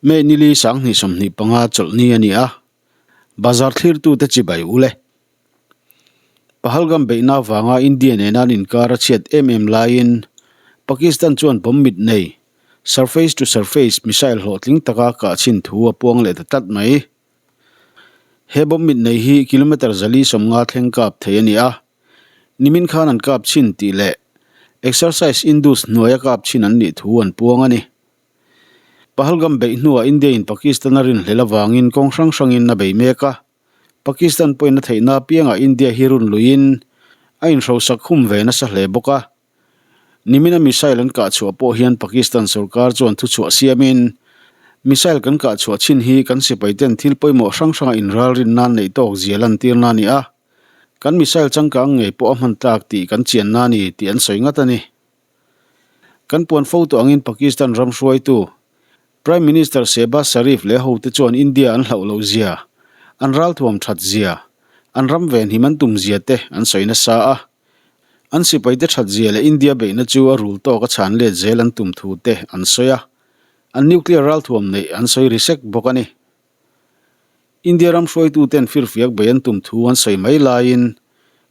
May nili 2025 chawlhni a ni a, bazar thlirtute chibai ule. Pahalgam beihna avanga India nena an inkar a chhiat em em laiin Pakistan chuan bomb mit nei, surface to surface missile hlawhtling taka kah chhin thu a puang leh ta tlat mai. He bomb mit nei hi kilometre 450 thleng kap thei a ni a, Nimin khan an kap chhin tih leh Exercise Indus hnuaia kap chhin an nih thu an puang a ni. Pahalgam beih hnuah India-in Pakistan a rinhlelh avangin kawng hrang hrangin a bei mek a. Pakistan pawhin a theihna apiangah India hi run luiin a inhrosak khum ve nasa hle bawk a. Nimina missile an kah chhuah pawh hian Pakistan sorkar chuan thuchhuah siamin, Missile kan kah chhuah chin hi kan sipaiten thil pawimawh hrang hranga inralrin nan neih tawk zia lantirna a ni a. Kan missile changkang ngei pawh a hman tlak tih kan chianna a ni tih an sawi ngat a ni. Kan puan fo tawh angin Pakistan ram hruaitu Prime Minister Shehbaz Sharif leh hote chuan India an hlauh loh zia, an ralthuam that zia, an ram venhim an tum zia te an sawi nasa a. An sipaite that zia leh India beihna chu a rul tawk a chhan let zel an tum thu te an sawi a. An nuclear ralthuam neih an sawi ri sek bawk a ni. India ram hruaituten firfiak bei an tum thu an sawi mai laiin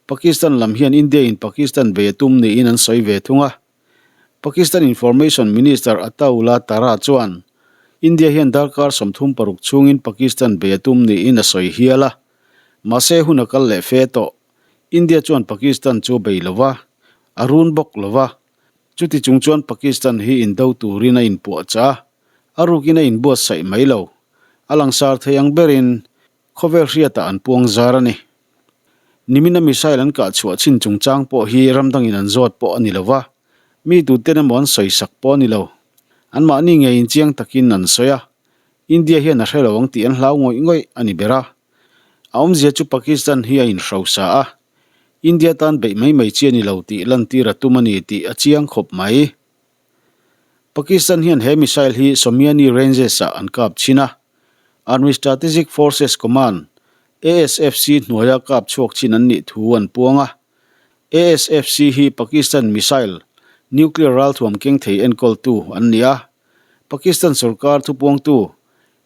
Pakistan lam hian India in Pakistan bei a tum niin an sawi ve thung a. Pakistan Information Minister Attaullah Tara chuan India hian darkar 36 chhungin Pakistan bei a tum niin a sawi hial a. Mahse hun a kal leh fe tawh. India chuan Pakistan chu a bei lo va, a run bawk lo va. Chuti chung chuan Pakistan hi indo turin a inpuahchah a, a rukin a inbuatsaih mai lo. A langsar thei ang berin khawvel hriatah an puang zar a ni. Nimina missile an kah chhuah chin chungchang pawh hi ram dangin an zawt pawh a ni lo va, mi tuten emaw an sawisak pawh a ni lo. Anmahni ngeiin chiang takin an sawi a, India hian a hre lo ang tih an hlau ngawih ngawih a ni ber a. A awmzia chu Pakistan hi a inhrosa a, India tan beih mai mai chi a ni lo tih lantir a tum a ni tih a chiang khawp mai. Pakistan hian he missile hi Somiani Ranges-ah an kap chhin a, Army Strategic Forces Command, ASFC, hnuaia kap chhuak chin an nih thu an puang a. ASFC hi Pakistan missile, nuclear ralthuam keng thei enkawltu an ni a. Pakistan sorkar thupuangtu,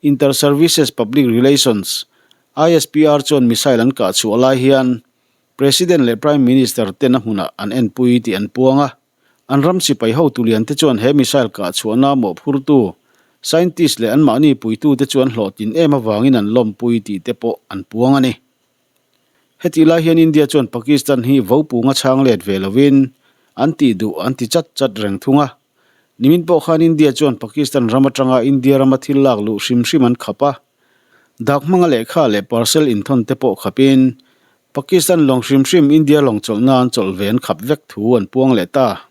Inter-Services Public Relations, ISPR, chuan missile an kah chhuah lai hian President leh Prime Minister ten a hmunah an enpui tih an puang a. An ram sipai hotu lian te chuan he missile kah chhuahna mawhphurtu scientist leh anmahni puitute chu an hlawhtlin em avangin an lawmpui tih te pawh an puang a ni. Hetih lai hian India chuan Pakistan hi vopunga chhang let ve lovin an tih duh an ti chat chat reng thung a. Nimin pawh khan India chuan Pakistan ram atanga India rama thil lak luh hrim hrim an khap a. Dak hmanga lehkha leh parcel inthawn te pawh khapin Pakistan lawng hrim hrim India lawng chawlhna an chawlh ve an khap vek thu an puang leh ta.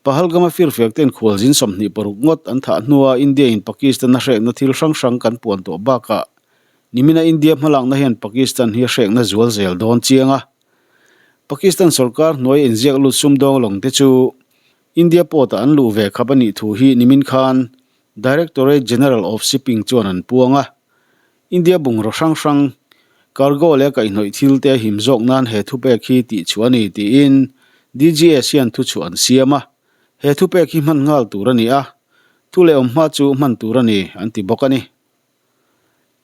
Pahalgam-a firfiak ten khualzin 26 ngawt an thah hnua India-in Pakistan a hrekna thil hrang hrang kan puan tawh bakah nimina India hmalakna hian Pakistan hi a hrekna zual zel dawn chiang a. Pakistan sorkar hnuai inziak lut sumdawng lawng te chu India port-ah an luh ve khap a nih thu hi nimin khan Directorate General of Shipping chuan an puang a. India bungraw hrang hrang, cargo leh kaihhnawih thil te a him zawk nan he thupek hi tih chhuah a ni tiin DGS hian thuchhuah an siam a. He thupek hi hman nghal tur a ni a, thu leh awm hma chu hman tur a ni an ti bawk a ni.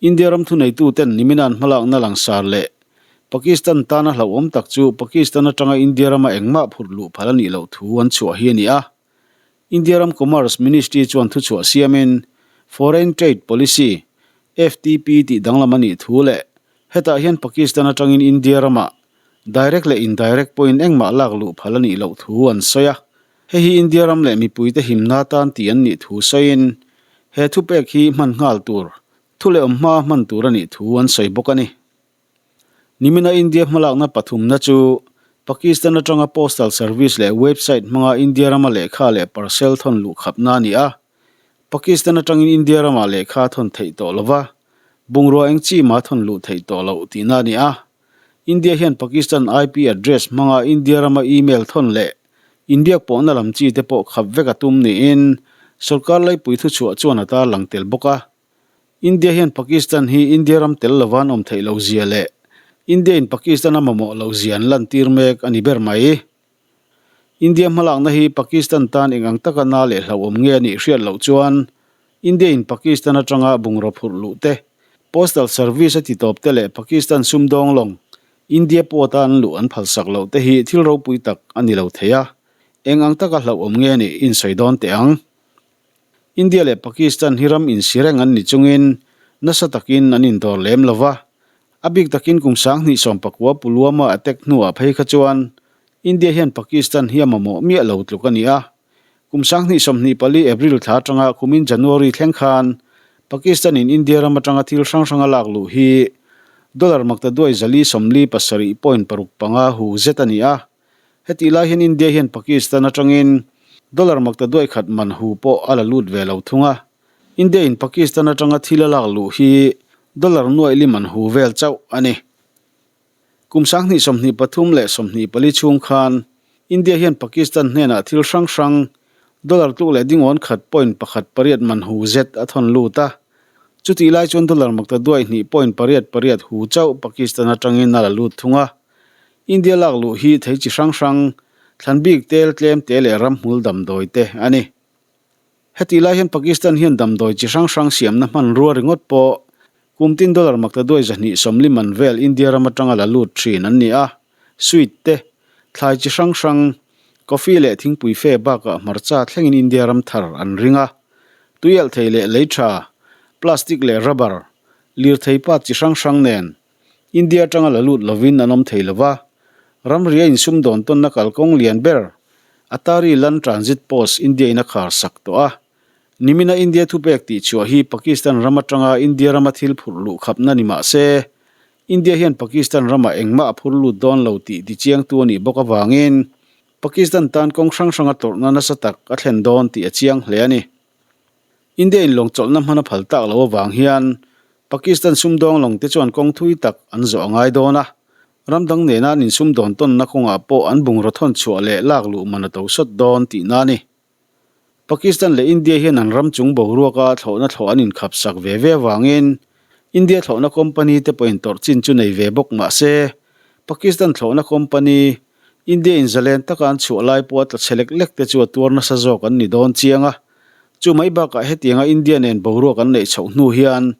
India ram thuneituten nimin an hmalakna langsar leh Pakistan tana hlauhawm tak chu Pakistan atanga India rama engmah phurh luh phal a nih loh thu an chhuah hi a ni a. India ram Commerce Ministry chuan thuchhuah siamin Foreign Trade Policy, FTP, tih danglam a nih thu leh hetah hian Pakistan atangin India ramah direct leh indirect pawhin engmah lak luh phal a nih loh thu an sawi a. Hei hi India ram leh mipuite himna tan tih an nih thu sawiin he thupek hi hman nghal tur thu leh awm hma hman tur a nih thu an sawi bawk a ni. Nimina India hmalakna pathumna chu Pakistan atanga postal service leh website hmanga India rama lehkha leh parcel thawn luh khapna a ni a. Pakistan atangin India ramah lehkha thawn theih tawh lova, bungrua eng chi mah thawn luh theih tawh loh tihna a ni a. India hian Pakistan IP address hmanga India rama email thawn leh inbiak pawhna lam chi te pawh khap vek a tum niin sorkar laipui thuchhuah chuan a tarlang tel bawk a. India hian Pakistan hi India ram tel lova an awm theih loh zia leh India in Pakistan a mamawh loh zia an lantir mek a ni ber mai. India hmalakna hi Pakistan tan eng ang taka na leh hlauhawm nge a nih hriat loh chuan India-in Pakistan atanga bungraw phurh luh te, postal service a titawp te leh Pakistan sumdawng lawng India port-a an luh an phalsak loh te hi thil ropui tak a ni lo thei a, eng ang taka hlauhawm nge nih insawi dawn teh ang. India leh Pakistan hi ram insi reng an ni chungin nasa takin an indawr lem lo va, a bik takin kum 2019 Pulwama attack hnuah phei kha chuan India hian Pakistan hi a mamawh miah lo tluk a ni a. Kum 2024 April thla atanga kumin January thleng khan Pakistan-in India ram atanga thil hrang hranga lak luh hi dollar maktaduai 447.65 hu zet a ni a. Hetih lai hian India hian Pakistan atangin dollar maktaduai khat man hu pawh a la lut ve lo thung a. India in Pakistan atanga thil a lak luh hi dollar nuaih li man hu vel chauh a ni. Kum 2023 leh 24 chhung khan India hian Pakistan hnenah thil hrang hrang dollar tluk leh dingawn khat point pakhat pariat man hu zet a thawn lut a. Chutih lai chuan dollar maktaduai hnih point pariat pariat hu chauh Pakistan atangin a la lut thung a. India lak luh hi thei chi hrang hrang, thlan bik tel tlem te leh ramhmul damdawi te a ni. Hetih lai hian Pakistan hian damdawi chi hrang hrang siamna hmanrua ringawt pawh kum tin dollar maktaduai 240 man vel India ram atanga la lut thin an ni a, sweet te, thlai chi hrang hrang, coffee leh thingpui fe bakah hmarcha thlengin India ram thar an ring a. Tuialhthei leh lei tha, plastic leh rubber, lirthei pa chi hrang hrang nen India atanga la lut lovin an awm thei lova, ramria insumdawn tawnna kalkawng lian ber Attari Land Transit Post India in a khar sak tawh a. Nimina India thupek tihchhuah hi Pakistan ram atanga India rama thil phurh luh khapna ni mah se, India hian Pakistan ramah engmah a phur lut dawn lo tih tichiangtu a nih bawk avangin Pakistan tan kawng hrang hranga tawrhna nasa tak a thlen dawn tih a chiang hle a ni. India in lawng chawlhna hman a phal tak loh avang hian Pakistan sumdawng lawng te chuan kawng thui tak an zawh a ngai dawn a, ram dang nena an insumdawn tawnna kawngah pawh an bungraw thawn chhuah leh lak luh man a to sawt dawn tihna a ni. Pakistan leh India hian an ram chung boruaka thlawhna thlawh an inkhap sak ve ve avangin India thlawhna company te pawhin tawrh chin chu nei ve bawk mah se Pakistan thlawhna company India in zalen taka an chhuah lai pawha tla chhe lek lek te chu a tuar nasa zawk an ni dawn chiang a. Chu mai bakah hetianga India nen boruak an neih chhoh hnu hian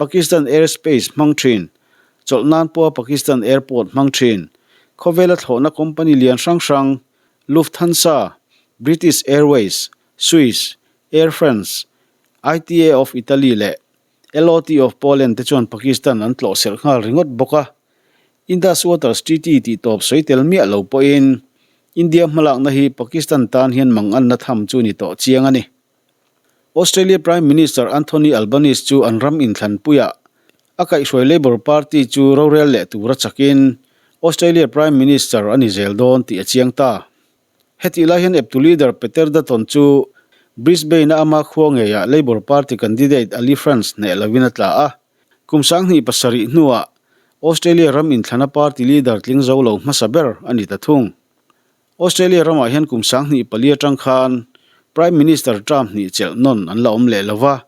Pakistan airspace hmang thin, chawlh nan pawha Pakistan airport hmang thin, khawvela thlawhna company lian hrang hrang Lufthansa, British Airways, Swiss, Air France, ITA of Italy leh LOT of Poland te chuan Pakistan an tlawh serh nghal ringawt bawk a. Indus Waters Treaty tih tawp sawi tel miah lo pawhin India hmalakna hi Pakistan tan hian manganna tham chu ni tawh chiang a ni. Australia Prime Minister Anthony Albanese chu an ram inthlanpuiah a kaihhruai Labor Party chu rorel leh tura chakin Australia Prime Minister a ni zel dawn tih a chiang ta. Hetih lai hian eptu leader Peter Dutton chu Brisbane-a ama khua ngeiah Labor Party candidate Ali France hneh lovin a tla a. Kum 27 hnuah Australia ram inthlana party leader tling zo lo hmasa ber a ni ta thung. Australia ramah hian kum 2004 atang khan Prime Minister term hnih chelh nawn an la awm leh lo va.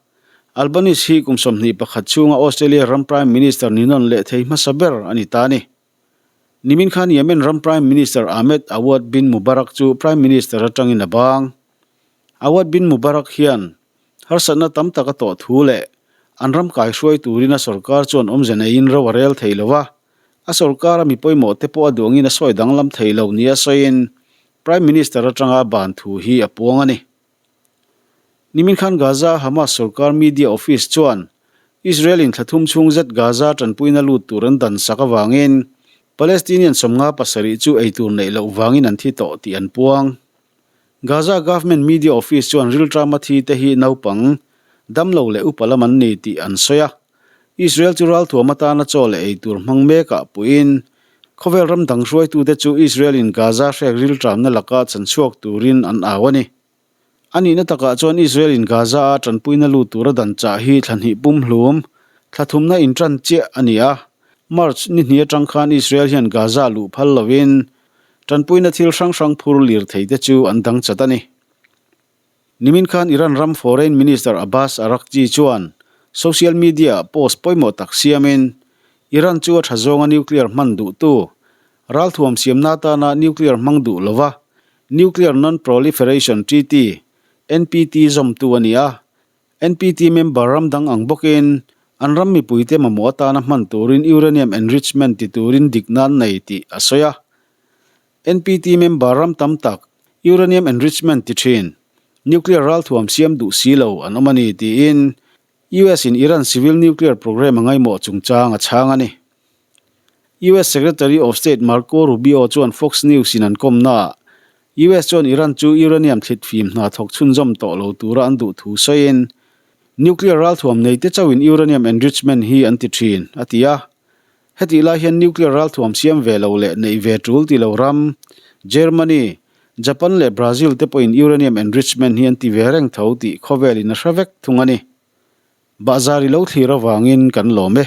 Albanese hi kum 21 chhunga Australia ram Prime Minister ni nawn leh thei hmasa ber a ni ta a ni. Nimin khan Yemen ram Prime Minister Ahmed Awad bin Mubarak chu Prime Minister atangin a bang. Awad bin Mubarak hian harsatna tam tak a tawh thu leh an ram kaihruai turin a sorkar chuan awmze neiin ro a rel thei lo a, a sorkara mi pawimawh te pawh a duangin a sawi danglam thei lo nia sawiin Prime Minister atanga a ban thu hi a puang a ni. Nimin khan Gaza Hamas sorkar media office chuan Israel in thla thum chhung zet Gaza tanpuina lut tur an dan sak avangin Palestinian 57 chu ei tur neih loh vangin an thi tawh tih an puang. Gaza government media office chuan rilṭama thi te hi naupang, damlo leh upa lam an ni tih an sawi a. Israel chu ralthuam atana chaw leh ei tur hmang mekah puiin khawvel ram dang hruaitute chu Israel in Gaza hrek rilṭamna laka chanchhuak turin an au a ni. A nihna takah chuan Israel in Gaza-a tanpuina lut tura dan chah hi thla hnih pum hlum, thla thumna intan chiah a ni a. March ni hnih atang khan Israel hian Gaza luh phal lovin tanpuina thil hrang hrang phur lir thei te chu an dang chat a ni. Nimin khan Iran ram Foreign Minister Abbas Araghchi chuan social media-ah post pawimawh tak siamin Iran chu a tha zawnga nuclear hman duhtu, ralthuam siamna atana nuclear hmang duh lova Nuclear Non-Proliferation Treaty, NPT, zawmtu a ni a. NPT member ram dang ang bawkin an ram mipuite mamawh atana hman turin uranium enrichment ti turin dikna an nei tih a sawi a. NPT member ram tam tak uranium enrichment ti thin, nuclear ralthuam siam duh si lo an awm a ni tiin US in Iran civil nuclear program a ngaimawh chungchang a chhang a ni. US Secretary of State Marco Rubio chuan Fox News in an kawmnaah US chuan Iran chu uranium thlit fim hna thawk chhunzawm tawh lo tura an duh thu sawiin nuclear ralthuam nei te chauhin uranium enrichment hi an ti thin, a ti a. Hetih lai hian nuclear ralthuam siam ve lo leh neih ve tul ti lo ram Germany, Japan leh Brazil te pawhin uranium enrichment hi an ti ve reng tho tih khawvelin a hre vek thung a ni. Bahzar i lo thlir avangin kan lawm e.